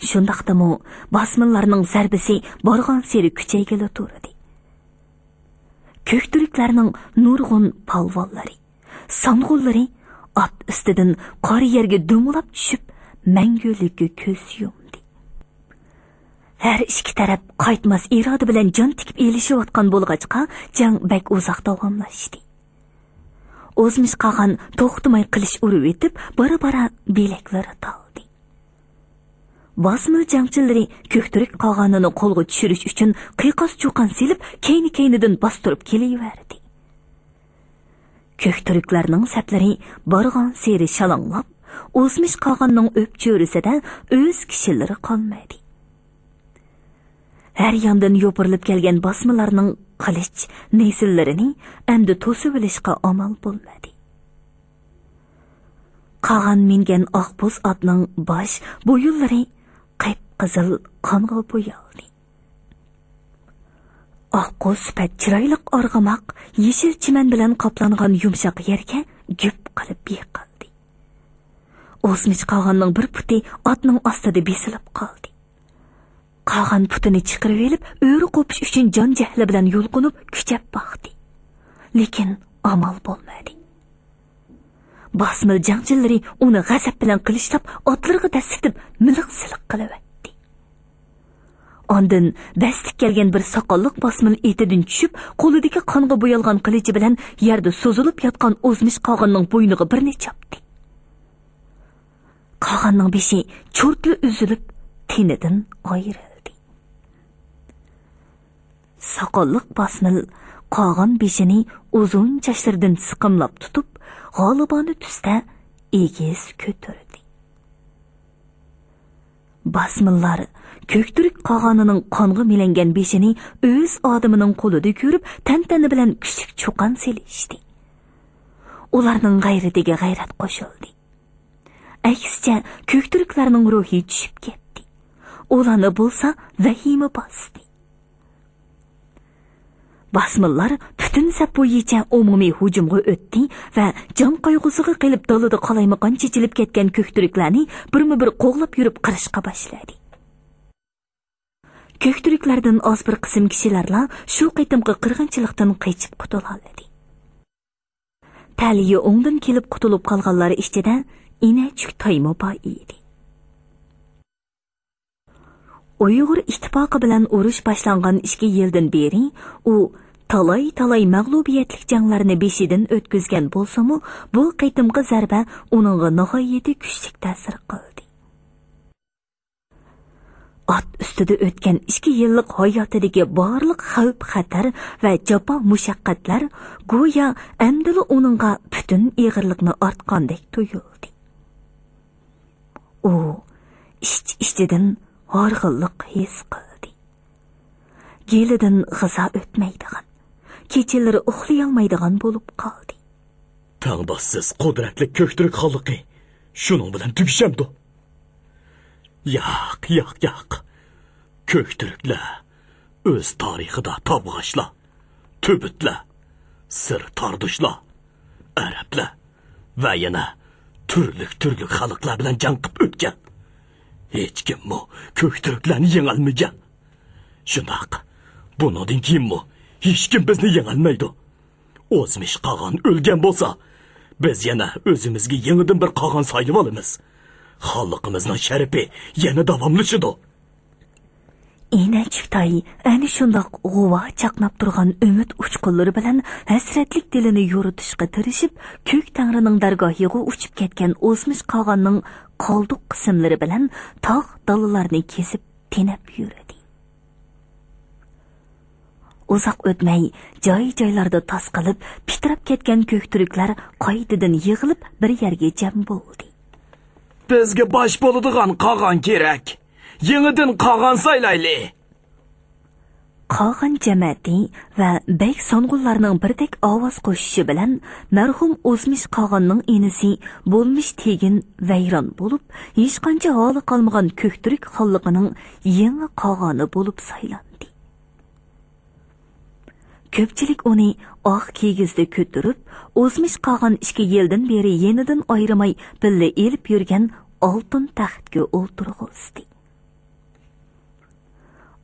شۇنداقتىمۇ باسمىللارنىڭ زەربىسى بارغانسېرى كۈچەيگىلى تۇردى. كۆكتۈركلەرنىڭ نۇرغۇن پالۋانلىرى، سانغۇنلىرى ئات ئۈستىدىن قارا يەرگە دومىلاپ چۈشۈپ، مەڭگۈلۈككە كۆز يۇمدى. ھەر ئىككى تەرەپ قايتماس ئىرادە بىلەن جان تىكىپ ئېلىشىۋاتقان بولغاچقا، جەڭ بەك ئۇزاق داۋاملاشتى. ئوزمىش قاغان توختىماي قىلىچ ئۇرۇۋېتىپ، بارا-بارا بىلەكلىرى تالدى. باسمىل جەڭچىلىرى كۆكتۈرك قاغانىنى قولغا چۈشۈرۈش ئۈچۈن قىيقاس-چۇقان سېلىپ، كەينى-كەينىدىن باستۇرۇپ كېلىۋەردى. كۆكتۈركلەرنىڭ سەپلىرى بارغانسېرى شالاڭلاپ، ئوزمىش قاغاننىڭ ئۆپچۆرىسىدە ئۆز كىشىلىرى قالمىدى. ھەر ياندىن يوپۇرۇلۇپ كەلگەن باسمىلارنىڭ قىلىچ، نەيزىلىرىنى ئەمدى توسۇۋېلىشقا ئامال بولمىدى. قاغان مىنگەن ئاقبوز ئاتنىڭ باش، بويۇنلىرى قىپقىزىل قانغا بويالدى. ئاققۇ سۈپەت چىرايلىق ئارغىماق يېشىل چىمەن بىلەن قاپلانغان يۇمشاق يەرگە گۈپ قىلىپ يىقىلدى. ئوزمىچ قاغاننىڭ بىر پۇتى ئاتنىڭ ئاستىدا بېسىلىپ قالدى. قاغان پۇتىنى چىقىرىۋېلىپ، ئۆرە قوپۇش ئۈچۈن جان جەھلى بىلەن يۇلقۇنۇپ، كۈچەپ باقتى. لېكىن ئامال بولمىدى. باسمىل جەڭچىلىرى ئۇنى غەزەپ بىلەن قىلىچلاپ، ئاتلىرىغا دەسسىتىپ، مىلىق-سىلىق قىلىۋەتتى. ئاندىن بەستە كەلگەن بىر ساقاللىق باسمىل ئېتىدىن چۈشۈپ، قولىدىكى قانغا بويالغان قىلىچى بىلەن يەردە سوزۇلۇپ ياتقان ئوزمىش قاغاننىڭ بوينىغا بىرنى چاپتى. قاغاننىڭ بېشى چۇرتلا ئۈزۈلۈپ، تېنىدىن ئايرىلدى. ساقاللىق باسمىل قاغان بېشىنى ئۇزۇن چاچلىرىدىن سىقىملاپ تۇتۇپ، غالىبانە تۈستە ئېگىز كۆتۈردى. باسمىللار كۆكتۈرك قاغانىنىڭ قانغا مىلەنگەن بېشىنى ئۆز ئادىمىنىڭ قولىدا كۆرۈپ، تەنتەنە بىلەن كۈچلۈك چۇقان سېلىشتى. ئۇلارنىڭ غەيرىتىگە غەيرەت قوشۇلدى. ئەكسىچە، كۆكتۈركلەرنىڭ روھى چۈشۈپ كەتتى. ئۇلارنى بولسا ۋەھىمە باستى. باسمىللار پۈتۈن سەپ بويىچە ئومۇمىي ھۇجۇمغا ئۆتتى ۋە جان قايغۇسىغا قېلىپ، دالىدا قالايمىقان چېچىلىپ كەتكەن كۆكتۈركلەرنى بىرمۇ بىر قوغلاپ يۈرۈپ قىرىشقا باشلىدى. كۆكتۈركلەردىن ئاز بىر قىسىم كىشىلەرلا شۇ قېتىمقى قىرغىنچىلىقتىن قېچىپ قۇتۇلالىدى. تەلىيى ئوڭدىن كېلىپ قۇتۇلۇپ قالغانلار ئىچىدە ئىنەچۈك تايمۇ بار ئىدى. ئۇيغۇر ئىتتىپاقى بىلەن ئۇرۇش باشلانغان ئىككى يىلدىن بېرى ئۇ تالاي-تالاي مەغلۇبىيەتلىك جەڭلەرنى بېشىدىن ئۆتكۈزگەن بولسىمۇ، بۇ قېتىمقى زەربە ئۇنىڭغا ناھايىتى كۈچلۈك تەسىر قىلدى. ئات ئۈستىدە ئۆتكەن ئىككى يىللىق ھاياتىدىكى بارلىق خەۋپ-خەتەر ۋە جاپا-مۇشەققەتلەر گويا ئەمدىلا ئۇنىڭغا پۈتۈن ئېغىرلىقنى ئارتقاندەك تۇيۇلدى. ئۇ ئىچ-ئىچىدىن ھارغىنلىق ھېس قىلدى. گېلىدىن غىزا ئۆتمەيدىغان، كېچىلىرى ئۇخلىيالمايدىغان بولۇپ قالدى. تەڭداشسىز قۇدرەتلىك كۆكتۈرك خانلىقى شۇنىڭ بىلەن تۈگىشەمدۇ؟ ياق، ياق، ياق. كۆكتۈركلەر ئۆز تارىخىدا تاۋغاچلار، تۈبۈتلەر، سىر تاردۇشلار، ئەرەبلەر ۋە يەنە تۈرلۈك-تۈرلۈك خەلقلەر بىلەن جەڭ قىپ ئۆتكەن. ھېچكىممۇ كۆكتۈركلەرنى يېڭەلمىگەن. شۇنداق، بۇنىڭدىن كېيىنمۇ ھېچكىم بىزنى يېڭەلمەيدۇ. ئوزمىش قاغان ئۆلگەن بولسا، بىز يەنە ئۆزىمىزگە يېڭىدىن بىر قاغان سايلىۋالىمىز. خانلىقىمىزنىڭ شەرىپى يەنە داۋاملىشىدۇ. ئىنەچۈكتاي ئەنە شۇنداق غۇۋا چاقناپ تۇرغان ئۈمىد ئۇچقۇنلىرى بىلەن ھەسرەتلىك دىلىنى يورۇتۇشقا تىرىشىپ، كۆك تەڭرىنىڭ دەرگاھىغا ئۇچۇپ كەتكەن ئوزمىش قاغاننىڭ قالدۇق قىسىملىرى بىلەن تاغ دالىلارنى كېسىپ تېنەپ يۈردى. ئۇزاق ئۆتمەي، جاي-جايلاردا تاس قىلىپ، پىتىراپ كەتكەن كۆكتۈركلەر قايتىدىن يىغىلىپ، بىر يەرگە جەم بولدى. بىزگە باش بولىدىغان قاغان كېرەك. يېڭىدىن قاغان سايلايلى. قاغان جەمەتى ۋە بەگ سانغۇنلارنىڭ بىردەك ئاۋاز قوشۇشى بىلەن، مەرھۇم ئوزمىش قاغاننىڭ ئىنىسى بولمىش تېگىن ۋەيران بولۇپ، ھېچقانچە ھالى قالمىغان كۆكتۈرك خانلىقىنىڭ يېڭى قاغانى بولۇپ سايلاندى. كۆپچىلىك ئۇنى ئاق كىگىزدە كۆتۈرۈپ، ئوزمىش قاغان ئىككى يىلدىن بېرى يېنىدىن ئايرىماي بىللە ئېلىپ يۈرگەن ئالتۇن تەختكە ئولتۇرغۇزدى.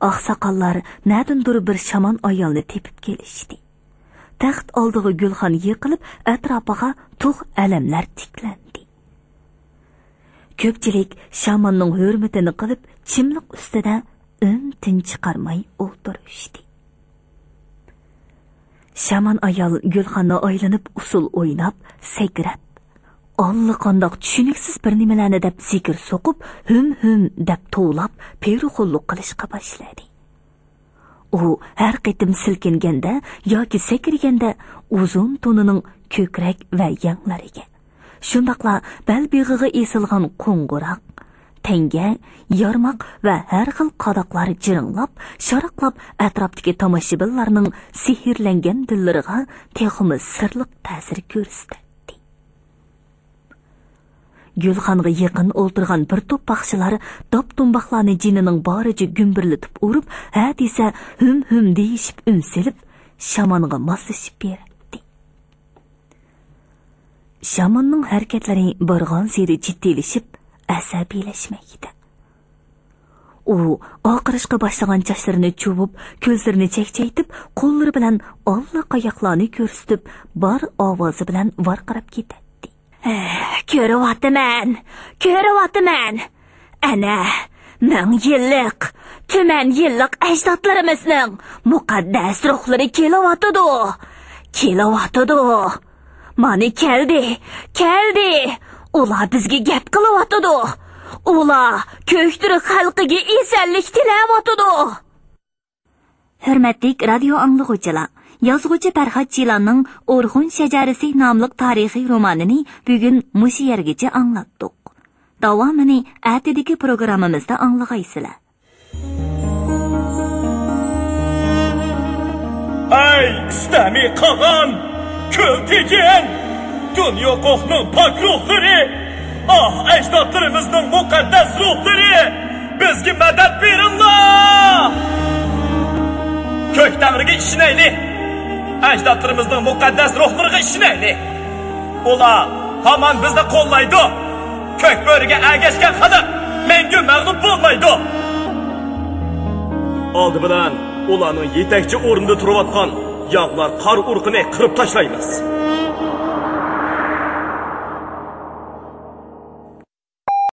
ئاقساقاللار نەدىندۇر بىر شامان ئايالنى تېپىپ كېلىشتى. تەخت ئالدىغا گۈلخان يىقىلىپ، ئەتراپىغا تۇغ ئەلەملەر تىكلەندى. كۆپچىلىك شاماننىڭ ھۆرمىتىنى قىلىپ، چىملىق ئۈستىدە ئۈن-تىن چىقارماي ئولتۇرۇشتى. شامان ئايال گۈلخاننى ئايلىنىپ، ئۇسسۇل ئويناپ، سەكرەپ، ئاللىقانداق چۈشىنىكسىز بىر نېمىلەرنى دەپ زىكىر سوقۇپ، ھۈم-ھۈم دەپ توۋلاپ، پېرىخونلۇق قىلىشقا باشلىدى. ئۇ ھەر قېتىم سىلكىنگەندە ياكى سەكرىگەندە ئۇزۇن تونىنىڭ كۆكرەك ۋە يەڭلىرىگە، شۇنداقلا بەل بېغىغا ئېسىلغان قوڭغۇراق، تەڭگە، يارماق ۋە ھەر خىل قاداقلار جىرىڭلاپ، شاراقلاپ ئەتراپتىكى تاماشىبىنلارنىڭ سېھىرلەنگەن دىللىرىغا تېخىمۇ سىرلىق تەسىر كۆرسىتەتتى. گۈلخانغا يېقىن ئولتۇرغان بىر توپ باخشىلار داپ-دۇمباقلارنى جېنىنىڭ بارىچە گۈمبۈرلىتىپ ئۇرۇپ، ھە دېسە ھۈم-ھۈم دېيىشىپ ئۈن سېلىپ، شامانغا ماسلىشىپ بېرەتتى. شاماننىڭ ھەرىكەتلىرى بارغانسېرى جىددىيلىشىپ، ئەسەبىيلەشمەكتە. ئۇ ئاقىرىشقا باشلىغان چاچلىرىنى چۇۋۇپ، كۆزلىرىنى چەكچەيتىپ، قوللىرى بىلەن ئاللىقاياقلارنى كۆرسىتىپ، بار ئاۋازى بىلەن ۋارقىراپ كېتەتتى. كۆرۈۋاتىمەن، كۆرۈۋاتىمەن. ئەنە، مىڭ يىللىق، تۈمەن يىللىق ئەجدادلىرىمىزنىڭ مۇقەددەس روھلىرى كېلىۋاتىدۇ، كېلىۋاتىدۇ. مانا كەلدى، كەلدى. ئۇلار بىزگە گەپ قىلىۋاتىدۇ. ئۇلار كۆكتۈرك خەلقىگە ئېسەنلىك تىلەۋاتىدۇ. ھۆرمەتلىك رادىيو ئاڭلىغۇچىلار، يازغۇچى پەرھات جىلاننىڭ ئورخۇن شەجەرىسى ناملىق تارىخىي رومانىنى بۈگۈن مۇشۇ يەرگىچە ئاڭلاتتۇق. داۋامىنى ئەتىدىكى پروگراممىمىزدا ئاڭلىغايسىلەر. ئەي ئىستەمى قاغان، كۆل تېگىن، دۇنيا قوقنىڭ پاك روھلىرى، ئاھ ئەجدادلىرىمىزنىڭ مۇقەددەس روھلىرى، بىزگە مەدەت بېرىڭلار! كۆك تەڭرىگە ئىشىنەيلى! ئەجدادلىرىمىزنىڭ مۇقەددەس روھلىرىغا ئىشىنەيلى! ئۇلار ھامان بىزنى قوللايدۇ! كۆك بۆرىگە ئەگەشكەن خەلق مەڭگۈ مەغلۇپ بولمايدۇ! ئالدى بىلەن ئۇلارنىڭ يېتەكچى ئورنىدا تۇرۇۋاتقان ياغلار قارا ئۇرۇقىنى قىرىپ تاشلايمىز.